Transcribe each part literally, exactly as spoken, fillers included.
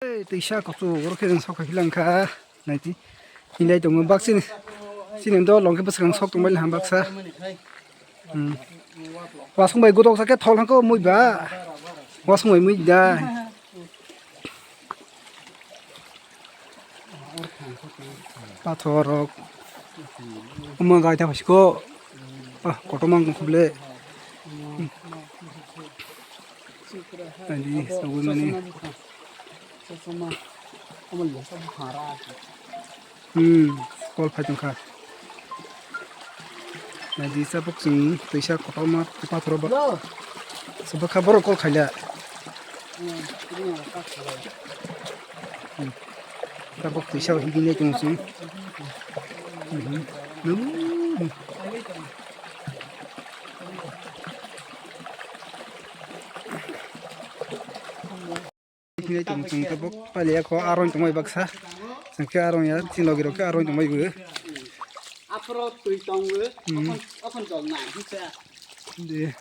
Ei, twisa kuchuk oro khe rwng sok khai langkha. Naiti. Hinlai tongo bak chini. Chini do longkhe bwswkang sok tongbai ham baksa. Hmm. Wasung bai godok sakhe thol hangko mui ba. Wasung bai mui da. Pathor rok. Uma gai ta phasiko. Ah, kotorma wngkha ble. Ani, sawi mani. Hmm, kol phai tongkha. Naidi, tabuk chwng twisa kotorma pathoro ba-, swbakha borok kol khaila. Hmm, tabuk twisa himlai tongo chwng. Hmm. Hinwi tong chwng tabuk pailiya kho, aro wng tongmai baksa. Chwng khe aro wngya, chini logi rok khe aro wng tongmai bo. Aphro twi tongo, hmm, okhon, okhon jol nai hwnsa. De.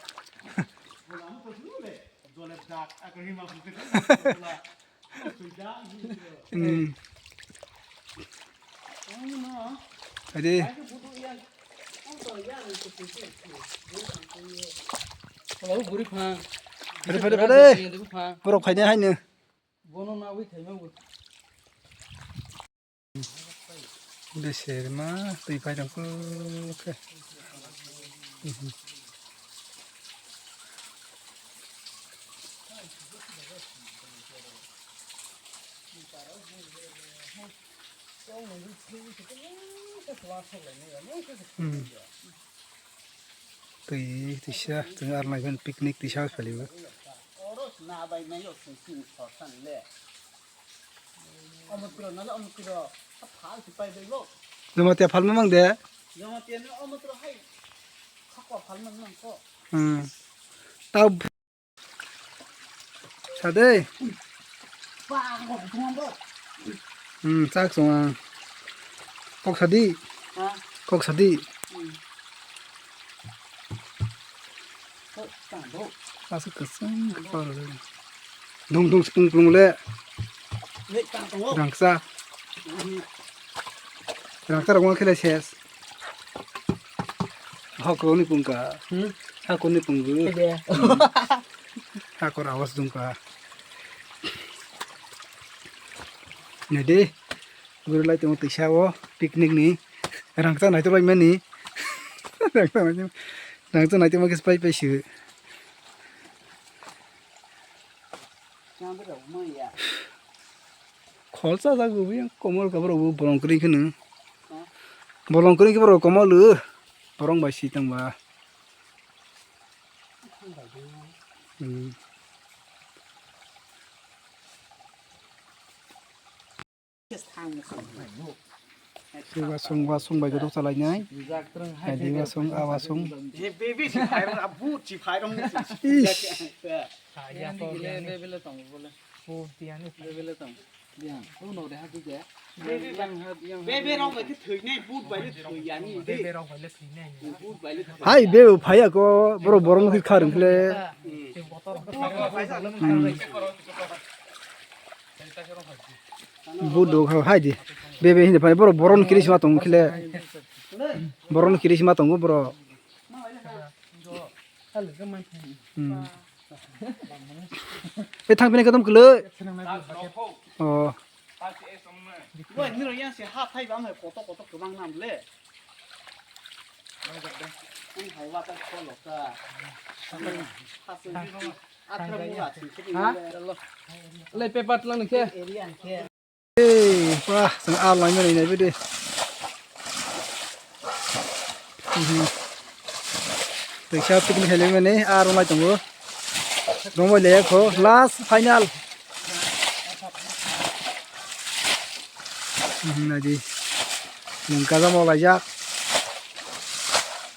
Hmm. Ade. Hello, buri phang. Phade, phade, phade. Buri phang. Borok khaina haino. Bono na wi thaima bo. Beserma twi phai tong khe. Hmm. Twi, twisa, twi arnai picnic twisa phelibo. Jamatia phalma mang de. Jamatia no omo tro hai. Khakwa phalma mang ko. Hmm. Tau. Sade. Ba, ko thumam bo. Hmm, chak chunga. Kok sadi. Ha? Kok sadi. Hmm. Aswk kwchwng khe parw. Dum dum sipung pung le. Rangsa. Rangsa rok ma khe lai ses. Hok roni pung ka. Hmm? Hak roni pung bu. Ede. Hak rok awas dung ka. Nede. Guru lai tongo twisa o picnic ni rang cha nai to lai mani. Rang cha nai to ma khe pai pai si. Khol cha jago bi komol ka borok bo bolong kwrwi kheno. Bolong kwrwi khe borok komol o. Borong bai si tong ba. Hmm. Wasung, wasung bai godok chalainai. Adi wasung, a wasung. Hai, be phaiya ko, borok borong khe kha rwng khle. Hmm. Budo kha hai di. Be be hindi phai borok boron kiri sima tong khle. Boron kiri sima tongo borok. Hmm. E thang pini kadam kle. Oh. Wah, ini yang si hat hai bang hai koto koto kebang nam le. Ini hai water kolo ka. Hasil ini. Atra mula sih. Ha? Le pepat lang ni khe. Area ni khe. Ei, wah, chwng a laimani naibe de. Mhm. Twisa picnic khaimani, a rwnai tongo. Rwnai le kho, last final. Mhm, naidi. Nwng kaja mo laijak.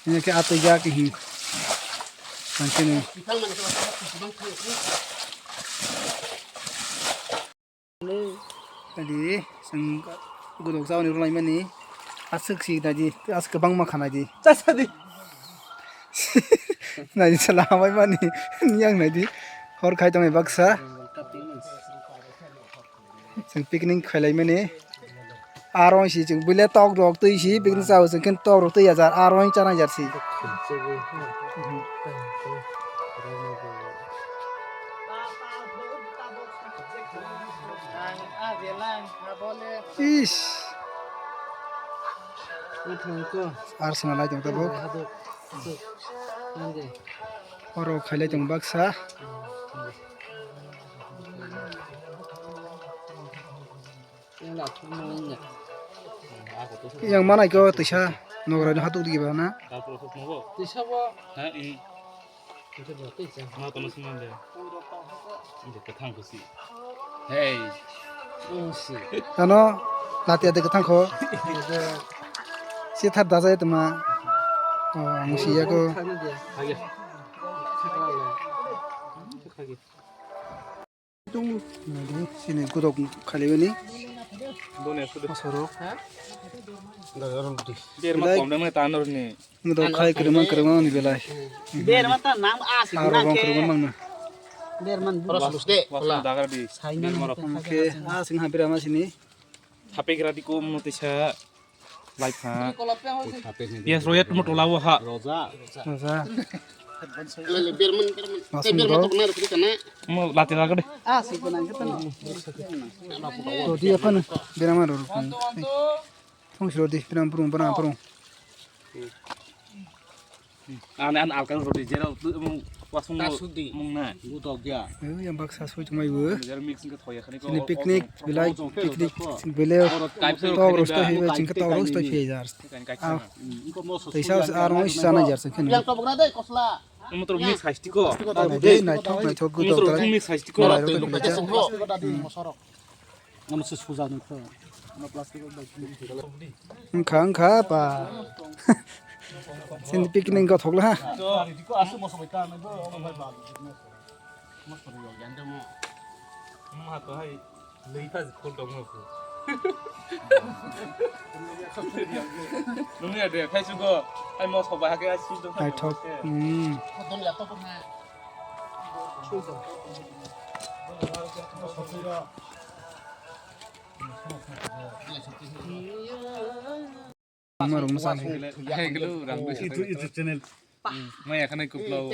Ini khe atwijak, mhm. Tangkhe nwng. Adi, chwng godok jabani rwlaimani. Aswk si naidi, aswk kwbangma kha naidi. Chasadi. Naidi, sala hamai mani. Yang naidi. Hor khai tongnai baksa. Chwng picnic khailai mani. Aro si chwng buile tok rok twi si picnic chao chwng khe tok rok twi ya jar aro chana jar si. Ish. Ar swnalai tong tabuk. Oro khailai tong baksa. Yang manai ko tisa nogra ni hatuk di ba na. Tisa bo. Ma kono swnam de. Inde kwthang kusi. Hey. Ano latia de kwthang kho. Si thar da jai tma. Oh, ang si ya ko. Hage. Hage. Nadi, sini gudok khali bini. Done sudu. Asoro. Belai. Gudok khai keremang keremang ni belai. Ber mata nam asik. Aro bang keremang na. Ber man. Oke, asing hampir ama sini. Thapegra di ko motisa. Lai pha. Yes, royat mo tola wo ha. Roja. Roja. Lele, berman, berman. Mas Eh, berman bro. Tok na rukri kana. Mo lati laga de. Ah, si ko nang kita no. Rodi apa na? Berama ro. Thong si rodi, berama purung, berama purung. Ane an alkan rodi jera tu mung wasung mung na. Gudok ya. Eh, yang baksa sui tumai bu. Jera mix ke thoya khani ko. Sini picnic, belai picnic, belai. Tok rosto hi, chingka tok rosto hi jar. Teisa ar mo sana jar sini. Yang tok na de kosla. Motor mix haisti ko. Dei naithok naithok gudok. Motor mix haisti ko. Ano se suja nang kha. Wngkha wngkha pa. Sini picnic gothok la ha. Nungya de Facebook o ai mosok bahai khe ai sim tong. Naithok. Hmm. Marung masa. Hai gelu rang. Itu itu channel. Maya khana kuplo.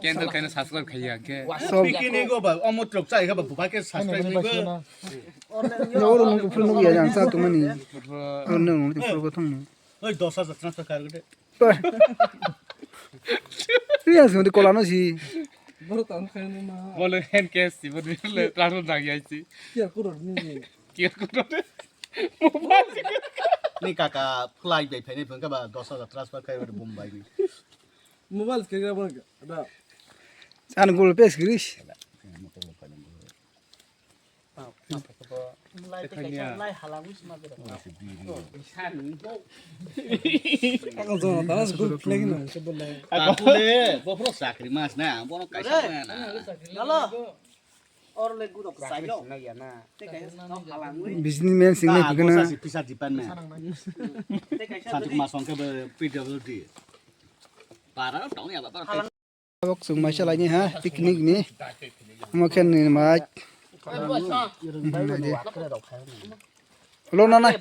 Candle kaina subscribe khaiya ke. Sob. Bikini go ba omo trok chai ga ba bubai ke subscribe ni go. Lo lo nung kuplo nung ya jang sa tu mani. Lo nung kuplo ko thung. Oi dos hajar transfer kar gede. Ri ang sung di kola no si. Bolo hand cash si bolo le transfer jang ya si. Kiya kuro ni. Kiya kuro. Ni kaka flight bai phainai phone ka ba dos hajar transfer khai bai Bombay ni. Mobile ke ga ba da. An Google Pay gris. Ang jono tara school flag no se bolai. Aku le bofro sakri mas na, bono kaisa na. Halo. Or le gudok sayo. Businessman sing na kikana. Pisa dipan na. Santuk masong ke P W D. Para tong ya ba. Tabok chwng maisa laini ha picnic ni. Omo khe ni mai. Lo na nai.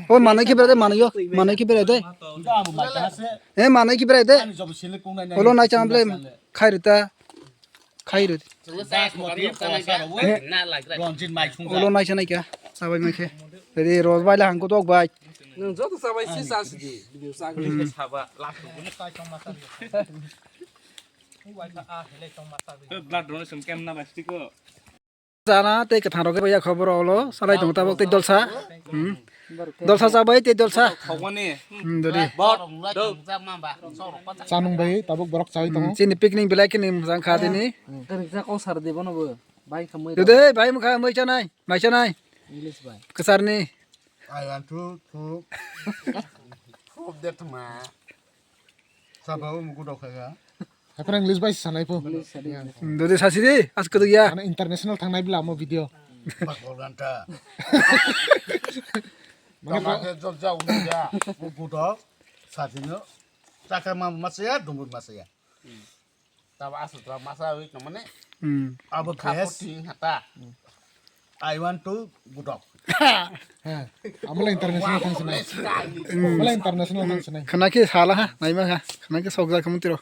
O manai khe berai de manai yo. Manai khe berai de. E manai khe berai de. Olo nai chang ble khai rita. Khai rita. Olo nai chanai kya. Sabai mai khe. Redi roj bai la hangko tok bai. Nang joto sabai si sa si di. Video sa. Saba last. Blood donation camp na plastic o. Jana tei kwthang rok ya khobor olo salai tong tabok tei dolsa. Hmm. Dolsa chabai tei dolsa. Thokmani. Hmm, dodi. Bot. Chanung bai tabok borok chai tongo. Hmm, chini picnic belai khe ni mojang kha dini. Kwrwngsa kok sar di bono bo. Bai khamui. Dodi bai mukha mui chanai. Mai chanai. English bai. Kwsarni. I want to, to prove that ma. Sabo muku dok khaga. Haphang English bai sanai po. Dodi sasi di, as kudu ya. Ana international thangnai bila mo video. Bakol ganta. Mane kama ke jol jao ni ya. Muku dok sasi no. Chakha ma masaya, dumbur masaya. Tabo aswk tabo masa wi tongmani. Hmm. Abo kha khe poti hata. I want to Gutok. Heh, amala international thang sinai. Amala international thang sinai. Khana khe sala ha, naima ha. Khana khe sok jak mutiro.